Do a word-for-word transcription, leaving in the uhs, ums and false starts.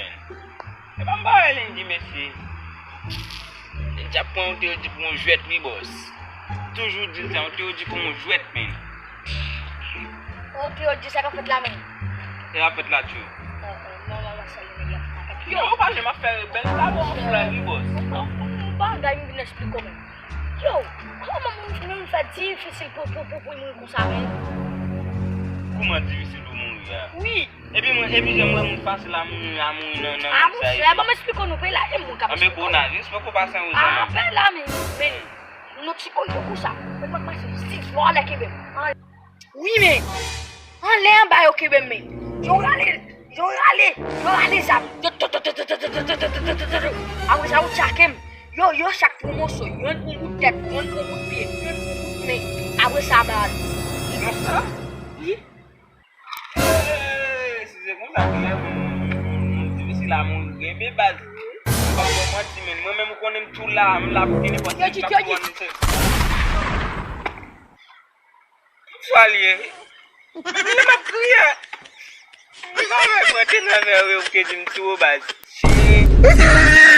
E pa m pa wè Lindy, mesye. Lindy ap pran yon te yo di pou yon jwèt, wi, bòs. Toujou di l sa, yon te yo di pou yon jwèt, men. Yon te yo di sa k ap fèt la, men. Sa k ap fèt la, tchou. Non, non, non, sa yo, nèg la fè la. Yo, ou pa janm ap fè rebèl, la bon, yon flè, wi, bòs. Yon bagay m vin eksplike w, men. Yo, kòman moun, moun fè difisil pou, pou, pou, pou mouri konsa, men? Kòman difisil pou mouri a? Wi. Epi mwen, epi jan m wè moun fasil a mouri, a mouri nan, nan, a, monchè, ban m eksplike w non, peyi la, e moun k ap... Anben, kowona, jis poko pase an wouj la, non. Peyi la, men, men, moun oksipo yo konsa. Men mwen mache, si vòlè kenbe m. Wi, men, anlè anba yo kenbe m, men. Yo rale, yo rale, yo rale zam. Apre sa, yo tchake m. Yo, yo chak pran moso, yonn pran bout tèt, yonn pran bout pye, yonn pran bout men. Apre sa, baz. Konsa? Wi. Ee, si se konsa, klè, moun, moun, moun, moun difisil a mouri, gen baz. M pa fè w manti, men mwen menm, ou konnen m tjou la, m la pou kenenpòt. Yo di, yo di. Sa l ye? Mwen menm m ap kriye. M pa wè mwen te nan vè, ou ke di m ti wo baz. Shit.